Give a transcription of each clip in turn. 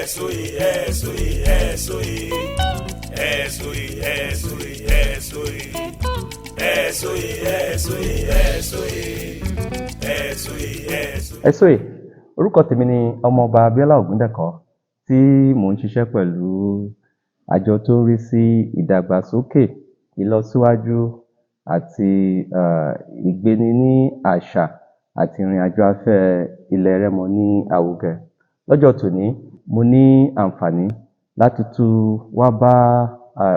Ẹ̀sùn ẹ̀sùn ẹ̀sùn ẹ̀sùn ẹ̀sùn ẹ̀sùn ẹ̀sùn ẹ̀sùn ẹ̀sùn ẹ̀sùn ẹ̀sùn. Ẹ̀sùn, orúkọ tèmi ni Ọmọọba Abíọ́lá Ògúndẹ̀kọ́, tí mò ń ṣiṣẹ́ pẹ̀lú àjọ tó ń rí sí ìdàgbàsókè, ìlọsíwájú àti ìgbéni ní àṣà àti ìrìnàjò afẹ́ ilẹ̀ Rẹ́mọ ní Àwùgẹ. Lọ́jọ́ tòní, mo ní àǹfààní láti tún wá bá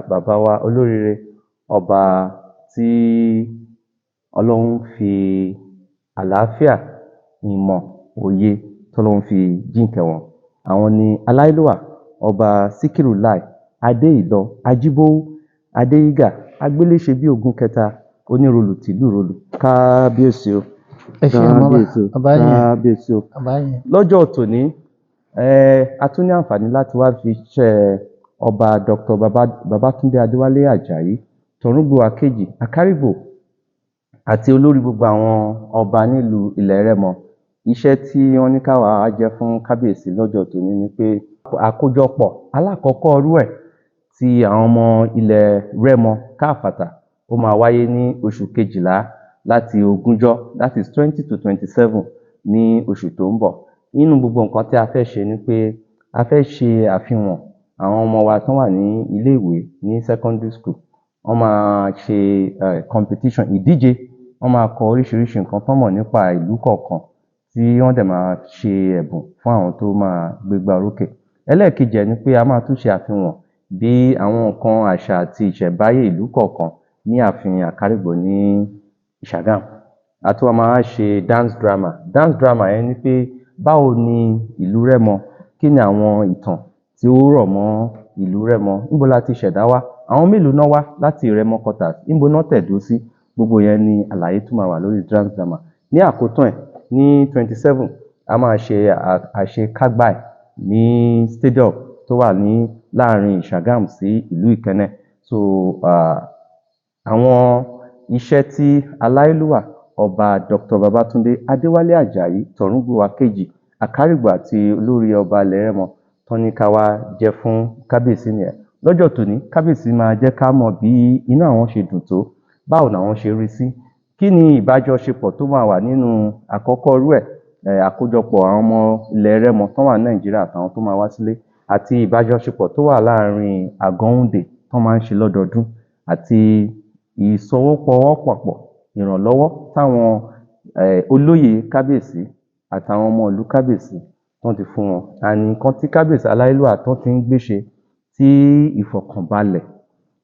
bàbá wa olóríire, ọba tí Ọlọ́run fi àlàáfíà, ìmọ̀, òye tọ́lọ́run fi jíǹkẹ́ wọn. Àwọn ni Aláyélúwà Ọba Síkírù Láì Adéìlọ Ajíbówú Adéyígà Agbéléṣebíogun kẹta, Onírolù tìlú Ìrolù. Kábíyèsí o! Ẹ ṣe, ọmọọba. Kábíyèsí o! Ọba yẹn. Kábíyèsí o! Ọba yẹn. Lọ́jọ́ tòní, a tún ní àǹfààní láti wá fi iṣẹ́ Ọba Dr. Babátúndé Adéwálé Àjàyí Tọ̀rúngbòwà kejì, Àkárìgbò àti olórí gbogbo àwọn ọba nílùú ilẹ̀ Rẹ́mọ. Iṣẹ́ tí wọ́n ní káwa á jẹ́ fún kábíyèsí lọ́jọ́ tòní ni pé àkójọpọ̀ alákọ̀ọ́kọ́ irú ẹ̀ ti àwọn ọmọ ilẹ̀ Rẹ́mọ káfàtà, ó máa wáyé ní oṣù kejìlá, láti 20, that is 20 to 27, ní oṣù tó ń bọ̀. Nínú gbogbo nǹkan tí a fẹ́ ṣe ni pé a fẹ́ ṣe àfihàn àwọn ọmọ wa tán wà ní ilé-ìwé, ní secondary school. Wọ́n máa ṣe competition, ìdíje. Wọ́n máa kọ oríṣiríṣi nǹkan tán mọ̀ nípa ìlú kọ̀ọ̀kan, tí wọ́n dẹ̀ máa ṣe ẹ̀bùn fún àwọn tó máa gbégbá orókè. Ẹlẹ́ẹ̀kejì ẹ̀ ni pé a máa tún ṣe àfihàn bí àwọn nǹkan àṣà àti ìṣẹ̀ǹbáyé ìlú kọ̀ọ̀kan ní ààfin Àkárìgbò ní Ìṣàgámù. A tún wá máa ṣe dance drama. Dance drama yẹn ni pé báwo ni ìlú Rẹ́mọ, kí ni àwọn ìtàn tí ó rọ̀ mọ́ ìlú Rẹ́mọ, níbo la ti ṣẹ̀dá wá, àwọn mélòó ná wá láti Rẹ́mọ quarters, níbo ná tẹ̀dó sí. Gbogbo yẹn ni àlàyé tó máa wà lórí dance drama. Ní àkótán ẹ̀, ní 27, a máa ṣe àṣekágbá ẹ̀ ní stadium tó wà ní láàrin Ìṣàgámù sí ìlú Ìkẹ́nnẹ́. So àwọn iṣẹ́ tí Aláyélúwà Ọba Dr. Babátúndé Adéwálé Àjàyí Tọ̀rúngbòwà kejì, Àkárìgbò àti olórí ọba ilẹ̀ Rẹ́mọ tán ní ká wá jẹ́ fún kábíyèsí nìyẹn. Lọ́jọ́ tòní, kábíyèsí máa jẹ́ ká mọ̀ bí inú àwọn ṣe dùn tó, báwo làwọn ṣe rí sí, kí ni ìbájọṣepọ̀ tó máa wà nínú àkọ́kọ́ irú ẹ̀, àkójọpọ̀ àwọn ọmọ ilẹ̀ Rẹ́mọ tán wà ní Nàìjíríà àtàwọn tó máa wá sílé, àti ìbájọṣepọ̀ tó wà láàrin Àgọ́hùn Day tán máa ń ṣe lọ́dọọdún, àti ìsọwọ́pọwọ́pọ̀pọ̀ ìrànlọ́wọ́ táwọn olóyè kábíyèsí àtàwọn ọmọ ìlú kábíyèsí tán ti fún wọn, and nǹkan tí kábíyèsí Aláyélúwà tán ti ń gbé ṣe tí ìfọ̀kànbalẹ̀,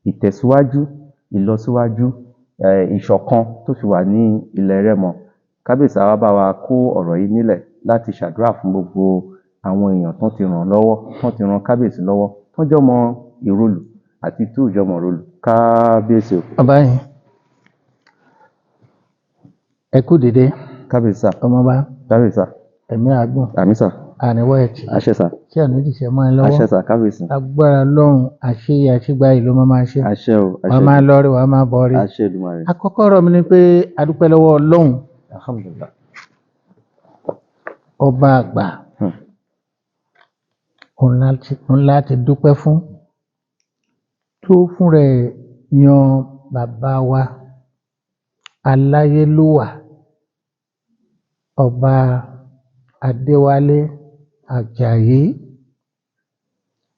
ìtẹ̀síwájú, ìlọsíwájú, ìṣọ̀kan tó fi wà ní ilẹ̀ Rẹ́mọ. Kábíyèsí á wá bá wa kó ọ̀rọ̀ yìí nílẹ̀ láti ṣàdúrà fún gbogbo àwọn èèyàn tán ti ràn lọ́wọ́, tán ti ran kábíyèsí lọ́wọ́, tán jọ́mọ Ìrolù àti tí ò jọ́mọ Ìrolù. Kábíyèsí o! Ọba yẹn, ẹ kú dìde. Kábíyèsí sà. Ọmọọba. Kábíyèsí sà. Ẹ̀mí àgùn. Àmín sà. Àníwọ̀ ẹ̀tì. Àṣẹ sà. Tí àní dìṣẹ́ mọ́ ẹ lọ́wọ́. Àṣẹ sà, kábíyèsí. Agbára Ọlọ́run, àṣeyẹ àṣegbà yìí ló máa ṣe. Àṣẹ o. Wàá Àṣẹ. máa lọ rí, wàá máa bọ̀ rí. Àṣẹ Èdùmàrè. Àkọ́kọ́ ọ̀rọ̀ mi ni pé a dúpẹ́ lọ́wọ́ Ọlọ́run. Alhamdulillah. Ọba àgbà, òun láti dúpẹ́ fún tó fún rẹ̀ yan bàbá wa Aláyélúwà Ọba Adéwálé Àjàyí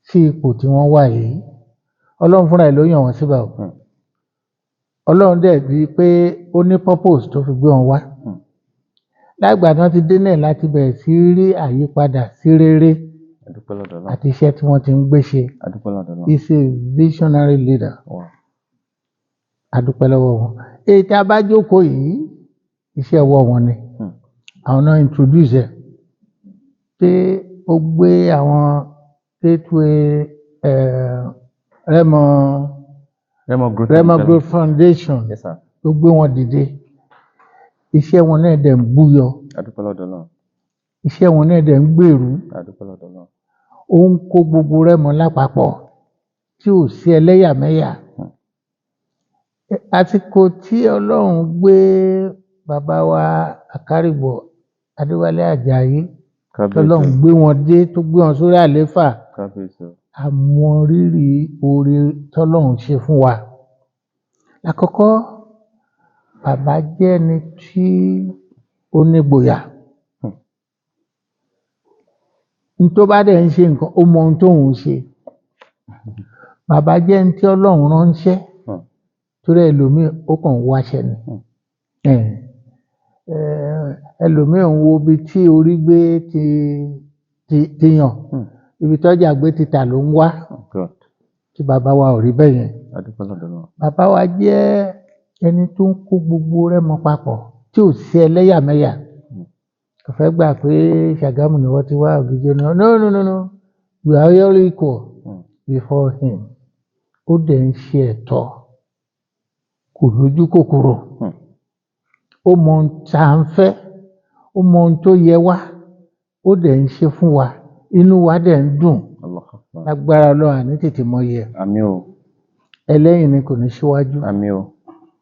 sí ipò tí wọ́n wà yìí. Ọlọ́run fúnra ẹ̀ ló yàn wọ́n síbẹ̀ o. Ọlọ́run dẹ̀ bíi pé ó ní purpose tó fi gbé wọn wá. Láìgbà tí wọ́n ti dé náà láti bẹ̀rẹ̀ sí rí àyípadà sí rere A dúpẹ́ lọ́dọ̀ Ọlọ́run. àti iṣẹ́ tí wọ́n ti ń gbé ṣe. A dúpẹ́ lọ́dọ̀ Ọlọ́run. He is a visionary leader. A dúpẹ́ lọ́wọ́ wọn. Èyí tí a bá jókòó yìí, iṣẹ́ ọwọ́ wọn ni. Àwọn náà introduce ẹ̀ pé ó gbé àwọn gateway Rẹ́mọ Rẹ́mọ Growth Rẹ́mọ and Growth Foundation Yes, sir. tó gbé wọn dìde. Iṣẹ́ wọn náà dẹ̀ ń búyọ. A dúpẹ́ lọ́dọ̀ Ọlọ́run. Iṣẹ́ wọn náà dẹ̀ ń gbèrú. A dúpẹ́ lọ́dọ̀ Ọlọ́run. Ó ń kó gbogbo Rẹ́mọ lápapọ̀ tí ò sí ẹlẹ́yàmẹ̀yà. Àsìkò tí Ọlọ́run gbé bàbá wa Àkárìgbò Adéwálé Àjàyí Kábíyèsí Tọ́lọ́run o. gbé wọn dé, tó gbé wọn sórí àlééfà. Kábíyèsí o. A mọ rírì oore tọ́lọ́run ṣe fún wa. Lákọ̀ọ́kọ́, bàbá jẹ́ ẹni tí ó nígboyà. N tó bá dẹ̀ ń ṣe nǹkan, ó mọ ohun tóun ń ṣe. Bàbá jẹ́ ẹni tí Ọlọ́run ránṣẹ́. Torí ẹlòmíì ó kàn ń wáṣẹ́ ni. Ẹlòmíì ń wo ibi tí orí gbé ti yàn. Ibi tọ́jà gbé ti tà ló ń wá. God. Tí bàbá wa ò rí bẹ́ẹ̀ yẹn. A dúpẹ́ lọ́dọ̀ Ọlọ́run. Bàbá wa jẹ́ ẹni tó ń kó gbogbo Rẹ́mọ papọ̀ tí ò sí ẹlẹ́yàmẹ̀yà. Kò fẹ́ gbà pé Ṣàgámù ni wọ́n ti wá, Ògìjó ni wọ́n. No, no, no, no. We are all equal before him. Ó dẹ̀ ń ṣe ẹ̀tọ́. Kò lójú kòkòrò. Ó mọ ohun tá à ń fẹ́. Ó mọ ohun tó yẹ wá. Ó dẹ̀ ń ṣe fún wa. Inú wa dẹ̀ ń dùn. Allahu Akbar. Lágbára Ọlọ́run, àní tètè mọ iye. Àmín o. Ẹlẹ́yìn ni kò ní síwájú. Àmín o.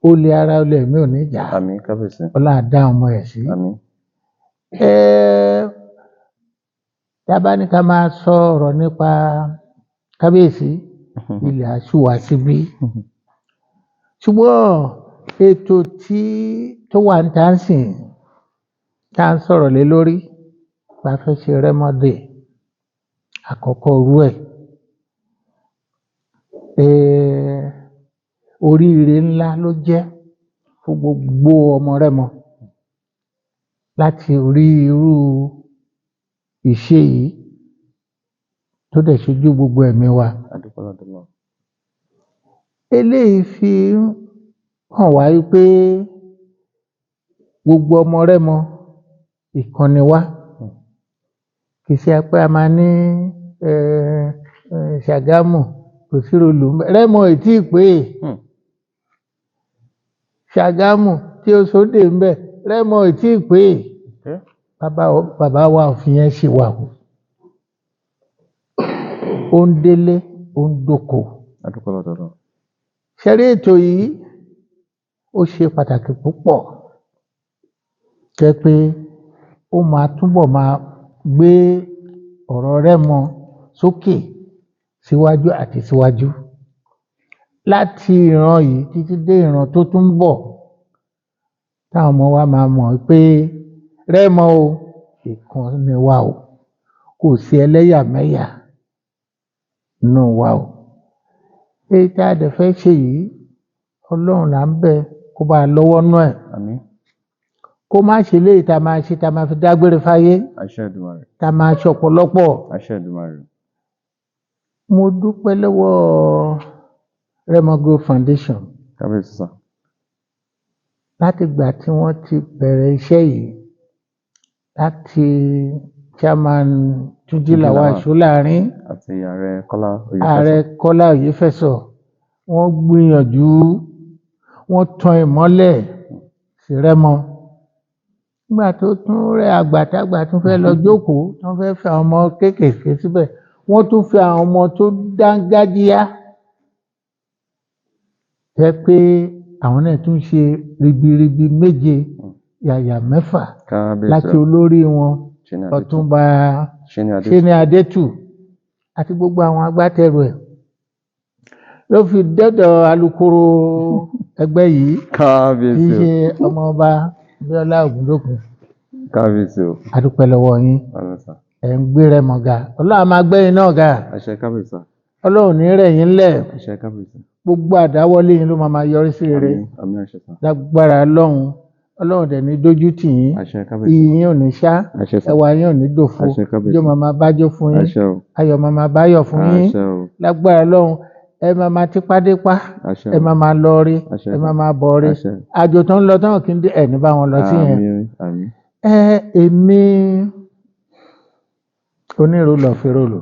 Ó lé ara, ó lé ẹ̀mí ò ní jà. Àmín, kábíyèsí. Ọlọ́run á dá ọmọ ẹ̀ sí. Àmín. Tá a bá ní ká máa sọ ọ̀rọ̀ nípa kábíyèsí, ilẹ̀ á ṣú wa síbí. Ṣùgbọ́n ètò tí tó wà ń tà ń sìn, tá à ń sọ̀rọ̀ lé lórí, bá fẹ́ ṣe Rẹ́mọ Day àkọ́kọ́ irú ẹ̀. Oríire ńlá ló jẹ́ fún gbogbo ọmọ Rẹ́mọ láti rí irú ìṣe yìí tó dẹ̀ ṣojú gbogbo ẹ̀mí wa. A dúpẹ́ lọ́dọ̀ Ọlọ́run. Eléyìí fi ń hàn wá wípé gbogbo ọmọ Rẹ́mọ ìkan ni wá. Kì í ṣe pé a máa ní Ṣàgámù kò sí rolù ńbẹ̀. Rẹ́mọ ò tí ì pé. Ṣàgámù tí ó sóde ńbẹ̀, Rẹ́mọ ò tí ì pé. Bàbá wa ò fi yẹn ṣe wà o. Ó ń délé, ó ń dóko. A dúpẹ́ lọ́dọ̀ Ọlọ́run. Ṣé rí ètò yìí, ó ṣe pàtàkì púpọ̀. Jẹ́ pé ó máa túbọ̀ máa gbé ọ̀rọ̀ Rẹ́mọ sókè síwájú àti síwájú. Láti ìran yìí títí dé ìran tó tún ń bọ̀, táwọn ọmọ wa máa mọ̀ pé Rẹ́mọ o, ìkan ni wá o. Kò sí ẹlẹ́yàmẹ̀yà nínú wa o. Èyí tí a dẹ̀ fẹ́ ṣe yìí, Ọlọ́run là ń bẹ̀ kó bá a lọ́wọ́ nú ẹ̀. Àmín. Kó má ṣe léyìí tá a máa ṣe tá a máa fi dágbére fáyé. Àṣẹ Èdùmàrè. Tá a máa ṣe ọ̀pọ̀lọpọ̀. Àṣẹ Èdùmàrè. Mo dúpẹ́ lọ́wọ́ Rẹ́mọ Growth Foundation. Kábíyèsí sà. Láti ìgbà tí wọ́n ti bẹ̀rẹ̀ iṣẹ́ yìí, láti chairman Túnjí Lawal Ṣóláàrin àti ààrẹ Kọ́lá Oyèfẹ́sọ. Ààrẹ Kọ́lá Oyèfẹ́sọ, wọ́n gbìyànjú, wọ́n tan ìmọ́lẹ̀ sí Rẹ́mọ. Nígbà tó tún rẹ àgbà tágbà tún fẹ́ lọ jókòó, wọ́n fẹ́ fi àwọn ọmọ kéékèèké síbẹ̀, wọ́n tún fi àwọn ọmọ tó dángájíá, jẹ́ pé àwọn náà tún ṣe ribiribi méje yàyà mẹ́fà Kábíyèsí. láti olórí wọn Ṣẹ́ni Adétù. Ọ̀túnba Ṣẹ́ni Adétù. Ṣẹ́ni Adétù àti gbogbo àwọn agbátẹrù ẹ̀ ló fi dọ́dọ̀ alukoro ẹgbẹ́ yìí tí í Kábíyèsí o. ṣe ọmọọba Bíọ́lá Ògúndókun. Kábíyèsí o. A dúpẹ́ lọ́wọ́ yín. Àmín sà. Ẹ̀ ń gbé Rẹ́mọ ga, Ọlọ́run á máa gbé yín náà ga. Àṣẹ, kábíyèsí sà. Ọlọ́run ní rẹ̀ yín lẹ̀. Àṣẹ, kábíyèsí. Gbogbo àdáwọ́lé yín ló máa máa yọrí sí rere. Àmín, àmín, àṣẹ sà. Lágbára Ọlọ́run, Ọlọ́run dẹ̀ ní dójú tì yín. Àṣẹ, kábíyèsí. Iyì yín ò ní ṣá. Àṣẹ sà. Ẹwà yín ò ní dòfo. Àṣẹ, kábíyèsí. Ijó máa máa bájó fún yín. Àṣẹ o. Ayọ̀ máa máa báyọ̀ fún yín. Àṣẹ o. Lágbára Ọlọ́run, ẹ máa máa tipádépá. Àṣẹ Ẹ o. máa máa lọ rí. Àṣẹ. Ẹ máa máa bọ̀ rí. Àṣẹ. Àjò tó ń lọ tán kí n dé ẹ̀ ní bá wọn lọ sí yẹn. Àmín, àmín. Ẹ èmi onírúurú fèrèlò,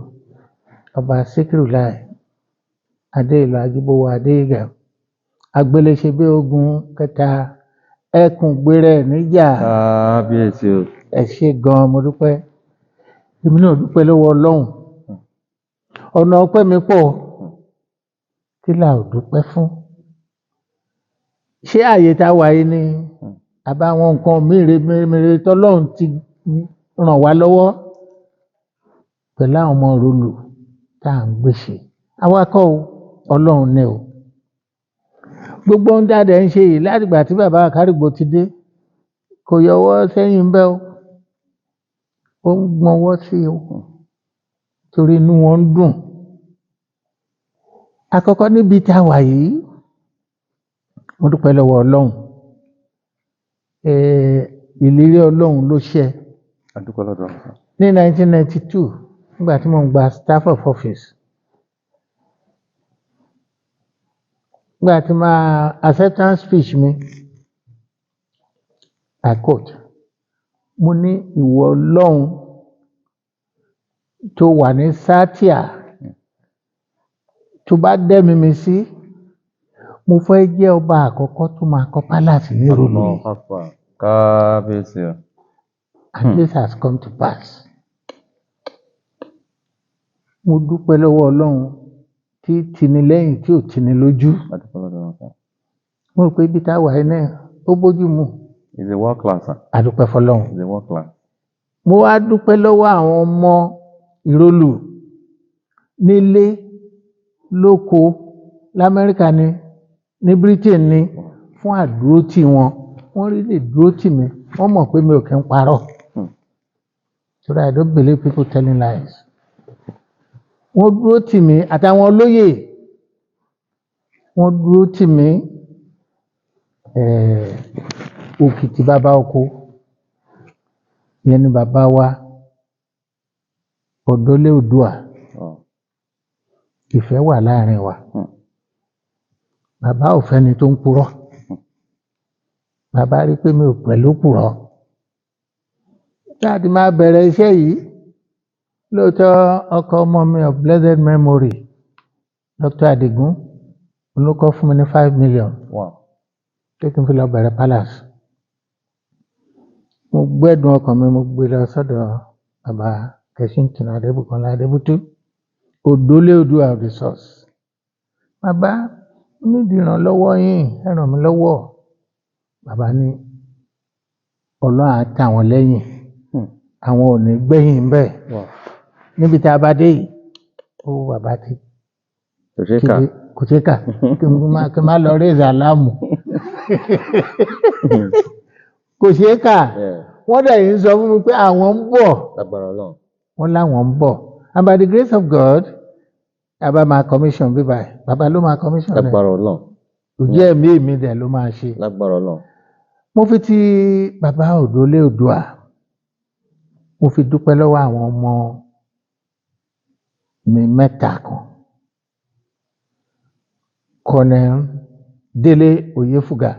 ọba Síkírù Láì Adéìlú Ajíbówó Adéìgà, agbéléṣe bí ogun kẹta, ẹkùn gbéra ẹ níjà. Kábíyèsí o. Ẹ ṣé gan-an, mo dúpẹ́. Èmi náà dúpẹ́ lọ́wọ́ Ọlọ́run. Ọ̀nà ọpẹ́ mi pọ̀. Kí là ò dúpẹ́ fún? Ṣé àyè tá a wà yìí ni àbáwọn nǹkan mèremère tọ́lọ́run ti ràn wá lọ́wọ́? Pẹ̀lú àwọn ọmọ Ìrọlù tá à ń gbèsè, àwa kọ́ o, Ọlọ́run ni o. Gbogbo ohun tá a dẹ̀ ń ṣe yìí látìgbà tí bàbá Àkárìgbò ti dé, kò yọwọ́ sẹ́yìn ń bẹ́ o, ó ń gbọ́nwọ́ sí o, torí inú wọn ń dùn. Àkọ́kọ́ níbi tá a wà yìí, mo dúpẹ́ lọ́wọ́ Ọlọ́run. Ìlérí Ọlọ́run ló ṣẹ. A dúpẹ́ lọ́dọ̀ Ọlọ́run sir. Ní 1992, nígbà tí mo ń gba staff of office, nígbà tí máa acceptance speech mi, I quote, mo ní, "Ìwọ Ọlọ́run tó wà ní sátíà, tó bá dẹ́mi mi sí, mo fẹ́ jẹ́ ọba àkọ́kọ́ tó máa kọ́ palace ní Ìrọ̀lú yìí." Allahu Akbar. Kábíyèsí o. And this has come to pass. Mo dúpẹ́ lọ́wọ́ Ọlọ́run tí tini lẹ́yìn tí ò tini lójú. A dúpẹ́ lọ́dọ̀ Ọlọ́run sir. Mo rò pé ibi tá a wà yìí náà, ó bójú mu. It's a world class sir. A dúpẹ́ fọ́lọ́run. It's a world class. Mo wá dúpẹ́ lọ́wọ́ àwọn ọmọ Ìrọ̀lù nílé lóko, lamẹ́ríkà ni, ní Britain ni, fún àdúrótì wọn. Wọ́n rí lè dúró tì mí, wọ́n mọ̀ pé mi ò kí ń parọ́. Torí I don't believe people telling lies. Wọ́n dúró tì mí, àtàwọn olóyè wọ́n dúró tì mí. Òkìtì bàbá oko ìyẹn ni bàbá wa Ọ̀dọ́lé Oòduà. Ìfẹ́ wà láàrin wa. Bàbá ò fẹ́ni tó ń purọ́. Bàbá rí pé mi ò pẹ̀lú purọ́ láti máa bẹ̀rẹ̀ iṣẹ́ yìí. Lóòótọ́, ọkọ ọmọ mi of blessed memory, Dr. Adigun, ló kọ́ fún mi ní 5 million pé kí n fi lọ bẹ̀rẹ̀ palace. Mo gbẹ́dùn ọkàn mi, mo gbé lọ sọ́dọ̀ bàbá Kẹ́sìntún Adébùkọ́lá Adébútú, Òdólé Oòduà of the source. "Bàbá, mo nídìí ìrànlọ́wọ́ yín, ẹ ràn mí lọ́wọ́." Bàbá ní Ọlọ́run á tà wọ́n lẹ́yìn, àwọn ò ní gbẹ̀yìn bẹ́ẹ̀. Níbi tá a bá dé yìí ó, bàbá ti Kò ṣeé kà. Kò ṣeé kà. Kí n má lọ raise alarm. Kò ṣeé kà. Wọ́n dẹ̀ yìí ń sọ fún mi pé àwọn ń bọ̀. Lágbára Ọlọ́run. Wọ́n láwọn ń bọ̀, and by the grace of God, bàbá máa commission bíbá ẹ̀, bàbá ló máa commission rẹ̀. Lágbára Ọlọ́run. Ojú ẹ̀mí mi dẹ̀ ló máa ṣe. Lágbára Ọlọ́run. Mo fi ti bàbá Òdólé Oòduà, mo fi dúpẹ́ lọ́wọ́ àwọn ọmọ mi mẹ́ta kan: Colonel Délé Oyèfúgà,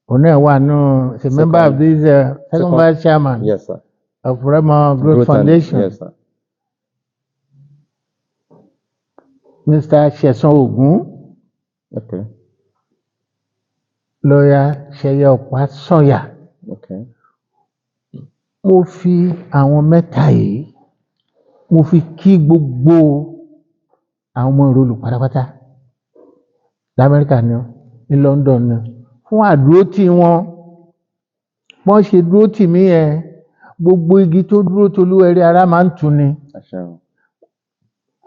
òun náà wà nù, is a member of this second vice chairman Yes, sir. of Remo Growth Foundation. Yes, sir. Mr. Ṣẹ̀san Ògún, lọ́ọ̀yà Ṣẹ̀yẹ Ọ̀pá-Sànyà. Mo fi àwọn mẹ́ta yìí, mo fi kí gbogbo àwọn ọmọ Ìrọ̀lù pátápátá, lamẹ́ríkà ni o, ní London ni o, fún àdúrótì wọn. Wọ́n ṣe dúró tì mí yẹn, gbogbo igi tó dúró tolúwẹrí, ara máa ń tù ni. Àṣẹ o.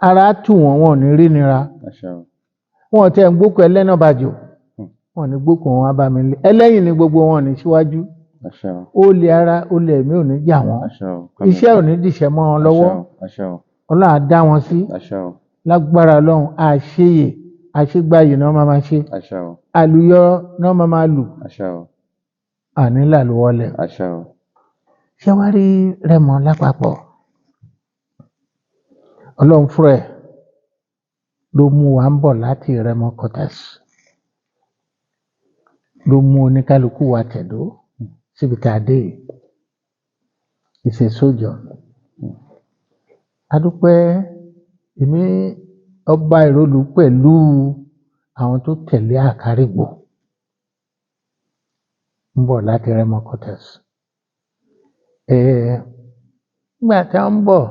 Ara tù wọ́n, wọn ò ní rí nira. Àṣẹ o. Wọn ò tẹ̀ ń gbókùn ẹlẹ́nà bàjọ́, wọn ò ní gbókùn wọn bá mi lé ẹlẹ́yìn ní gbogbo wọn ò ní síwájú. Àṣẹ o. Ó lè ara, ó lè ẹ̀mí ò ní jà wọ́n. Àṣẹ o. Iṣẹ́ ò ní dìṣẹ́ mọ́ wọn lọ́wọ́. Àṣẹ o. Ọlọ́run á dá wọn sí. Àṣẹ o. Lágbára Ọlọ́run, àṣeyè àṣegbáyé náà máa máa ṣe. Àṣẹ o. Àlùyọ náà máa máa lù. Àṣẹ o. Àní làlùwọlẹ̀. Àṣẹ o. Ṣé wàá rí Rẹ́mọ lápapọ̀, Ọlọ́run fúnra ẹ̀ ló mú wa ń bọ̀ láti Rẹ́mọ quarters, ló mú oníkálukú wa tẹ̀dó síbi tá a dé yìí. It's a sojourn. Adúpẹ́. Èmi ọba Ìrọ̀lù pẹ̀lú àwọn tó tẹ̀lé Àkárìgbò ń bọ̀ láti Rẹ́mọ quarters. Nígbà tí wọ́n ń bọ̀,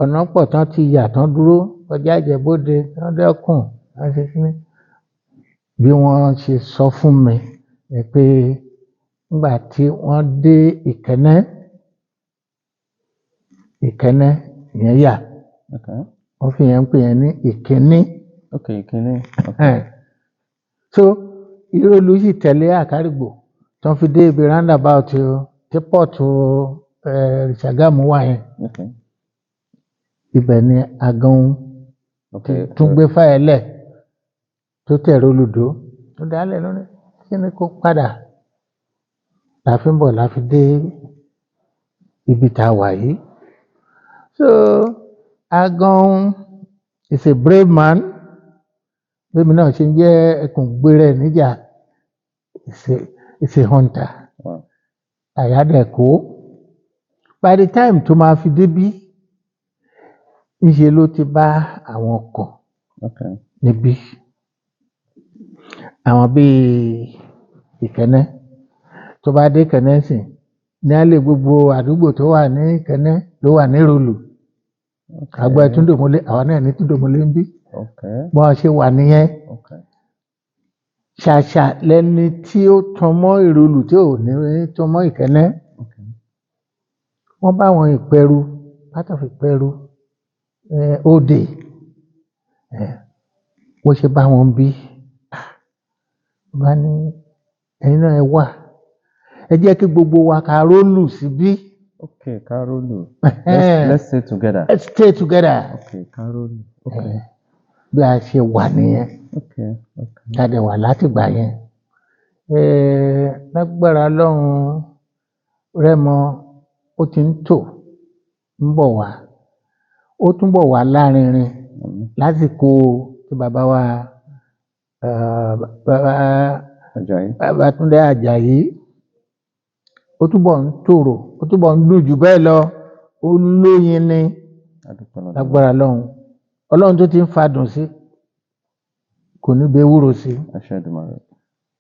ọ̀nà pọ̀ tán ti yà tán dúró kọjá Ìjẹ̀bú-Òde, tán dẹ́kun, wọ́n ṣe kíní. Bí wọ́n ṣe sọ fún mi ni pé nígbà tí wọ́n dé Ìkẹ́nnẹ́, Ìkẹ́nnẹ́ ìyẹn yà. Wọ́n fi yẹn ń pè yẹn ní ìkíní. Okay, ìkíní. Okay. So Ìrọ̀lù sì tẹ̀lé Àkárìgbò tó ń fi dé ibi roundabout tí pọ̀tù Ṣàgámù wà yẹn. Ibẹ̀ ni Àgànhun tún gbé fáyẹlẹ̀ tó tẹ̀rọ olùdó tó dálẹ̀ lónìí kí ni kó padà la fi ń bọ̀ la fi dé ibi tá a wà yìí. So Àgànhun is a brave man. Bẹ́ẹ̀mi náà ṣe ń jẹ́ ẹkùn gbére níjà, is a hunter. Àyàdẹ̀kó by the time tó máa fi débí, ńṣe ló ti bá àwọn ọkọ̀ níbí, àwọn bíi Ìkẹ́nnẹ́. Tó bá dé Ìkẹ́nnẹ́ sìn ní alẹ́, gbogbo àdúgbò tó wà ní Ìkẹ́nnẹ́ ló wà ní Ìrọ̀lù. Àgbà Túndòmólé, àwa náà ní Túndòmólé ń bí. Bọ́n ṣe wà nìyẹn. Ṣàṣà lẹni tí ó tan mọ́ Ìrọ̀lù tí ò ní tan mọ́ Ìkẹ́nnẹ́. Wọ́n bá àwọn Ìpẹ́rù, part of Ìpẹ́rù, Òde, bó ṣe bá wọn bí, bá ní ẹ̀yin náà ẹ wà, ẹ jẹ́ kí gbogbo wa ká rólù síbí. Okay, Karolu. Let's stay together. Let's stay together. Okay, Karolu. Okay. Bí a ṣe wà nìyẹn. Tá a dẹ̀ wà látìgbà yẹn. Lágbára Ọlọ́run, Rẹ́mọ ó ti ń tò ń bọ̀ wá, ó túnbọ̀ wá lárinrin lásìkò tí bàbá wa, bàbá Àjàyí. Babátúndé Àjàyí, ó túbọ̀ ń tòrò, ó túbọ̀ ń dùn jù bẹ́ẹ̀ lọ, ó lóyin ní. A dúpẹ́ lọ́dọ̀. Lágbára Ọlọ́run, Ọlọ́run tó ti ń fadùn sí kò ní bẹ ewúro sí. Àṣẹ Èdùmàrè.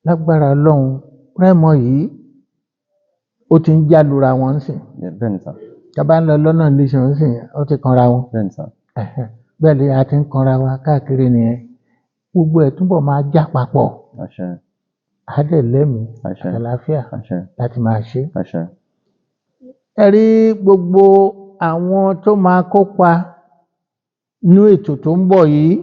Lágbára Ọlọ́run, Rẹ́mọ yìí ó ti ń jálura wọn sìn. Yeah, bẹ́ẹ̀ ni sà. Tá a bá ń lọ lọ́nà iléeṣẹ́ ń sìn, ó ti kanra wọn. Bẹ́ẹ̀ ni sà. Ẹ̀hẹ́n. Bẹ́ẹ̀ ni a ti ń kanra wa káàkiri nìyẹn, gbogbo ẹ̀ túbọ̀ máa já papọ̀. Àṣẹ. Á dẹ̀ lẹ́mìí Àṣẹ. àtàlàáfíà Àṣẹ. láti máa ṣe. Àṣẹ. Ẹ rí gbogbo àwọn tó máa kópa nínú ètò tó ń bọ̀ yìí,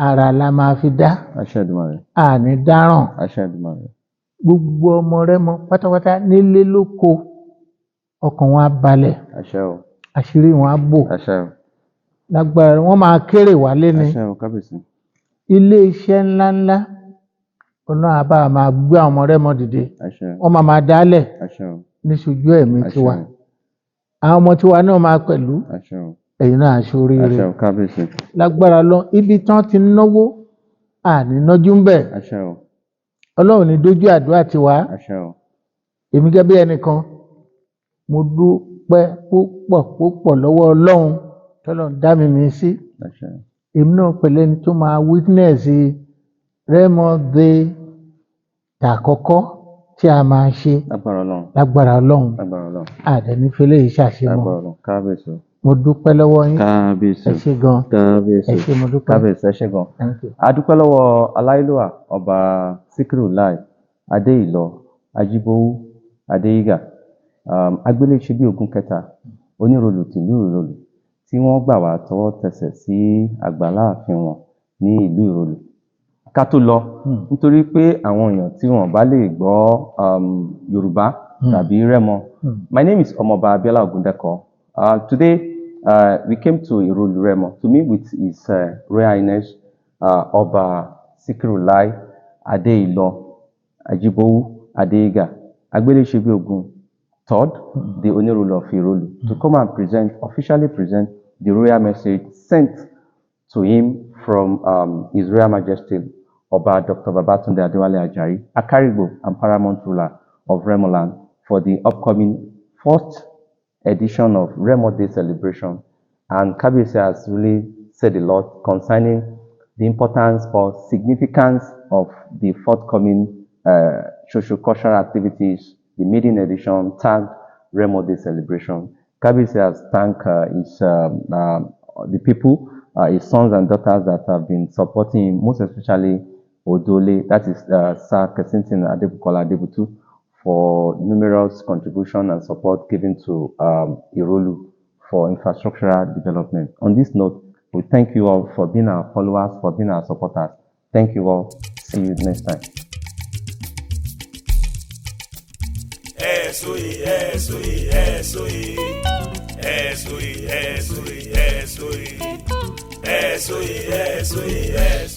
àrà la máa fi dá. Àṣẹ Èdùmàrè. Àní dáràn. Àṣẹ Èdùmàrè. Gbogbo ọmọ Rẹ́mọ pátápátá nílé lóko, ọkàn wọn á balẹ̀. Àṣẹ o. Àṣírí wọn á bò. Àṣẹ o. Lágbára wọn máa kéré wálé ni. Àṣẹ o, kábíyèsí. Ilé iṣẹ́ ńláńlá, Ọlọ́run á bá wa máa gbé àwọn ọmọ Rẹ́mọ dìde. Àṣẹ. Wọ́n máa máa dálẹ̀ Àṣẹ o. níṣojú ẹ̀mí Àṣẹ tiwa. o. Àwọn ọmọ tiwa náà máa pẹ̀lú. Àṣẹ o. Ẹ̀yin náà aṣoríire. Àṣẹ o, kábíyèsí. Lágbára lọ, ibi tán ti náwó, àní nájú ń bẹ̀. Àṣẹ o. Ọlọ́run ní dójú àdúrà tiwa. Àṣẹ o. Èmi gẹ́gẹ́ bí ẹnìkan, mo dúpẹ́ púpọ̀ púpọ̀ lọ́wọ́ Ọlọ́run tọ́lọ́run dá mi mi sí. Àṣẹ. Èmi náà pẹ̀lú ẹni tó máa witness Rẹ́mọ Day tàkọ́kọ́ tí a máa ṣe. Lágbára Ọlọ́run. Lágbára Ọlọ́run. Lágbára Ọlọ́run. Àdẹ̀nífẹ́lẹ́ yìí ṣàṣemọ́. Lágbára Ọlọ́run, kábíyèsí o. Mo dúpẹ́ lọ́wọ́ yín. Kábíyèsí. Ẹ ṣé gan. Kábíyèsí. Ẹ ṣé, mo dúpẹ́. Kábíyèsí, ẹ ṣé gan. Thank you. A dúpẹ́ lọ́wọ́ aláìlúwà Ọba Síkírù Láì Adéìlọ Ajíbówú Adéyígà, agbéléṣe bí ogun kẹta, Onírolù tìlú Ìrọlù, tí wọ́n gbà wá tọwọ́ tẹsẹ̀ sí àgbàlá ààfin wọn ní ìlú Ìrọlù. Ká tó lọ, nítorí pé àwọn èèyàn tí wọn bá lè gbọ́ Yorùbá tàbí Rẹ́mọ. My name is Ọmọọba Abiola Ogundeko. Today we came to Irolu Remo to meet with His Royal Highness Ọba Sikiru Lai Adeilo Ajibowu Adeiga Agbelesebi-Ogun third, the Onirolu of Irolu, to come and present, officially present the royal message sent to him from His Royal Majesty Oba Dr. Babatunde Adewale Ajayi, Akarigbo and paramount ruler of Remoland, for the upcoming first edition of Remo Day celebration. And Kabiyesi has really said a lot concerning the importance or significance of the forthcoming socio-cultural activities, the maiden edition tagged Remo Day celebration. Kabiyesi has thanked his, the people, his sons and daughters that have been supporting him, most especially Odole, that is Sir Kessington Adebukola Adebutu, for numerous contribution and support given to Irolu. for infrastructural development. On this note, we thank you all for being our followers, for being our supporters. Thank you all. See you next time. Ẹ̀sùn ẹ̀sùn ẹ̀sùn ẹ̀sùn ẹ̀sùn ẹ̀sùn ẹ̀sùn ẹ̀sùn ẹ̀sùn.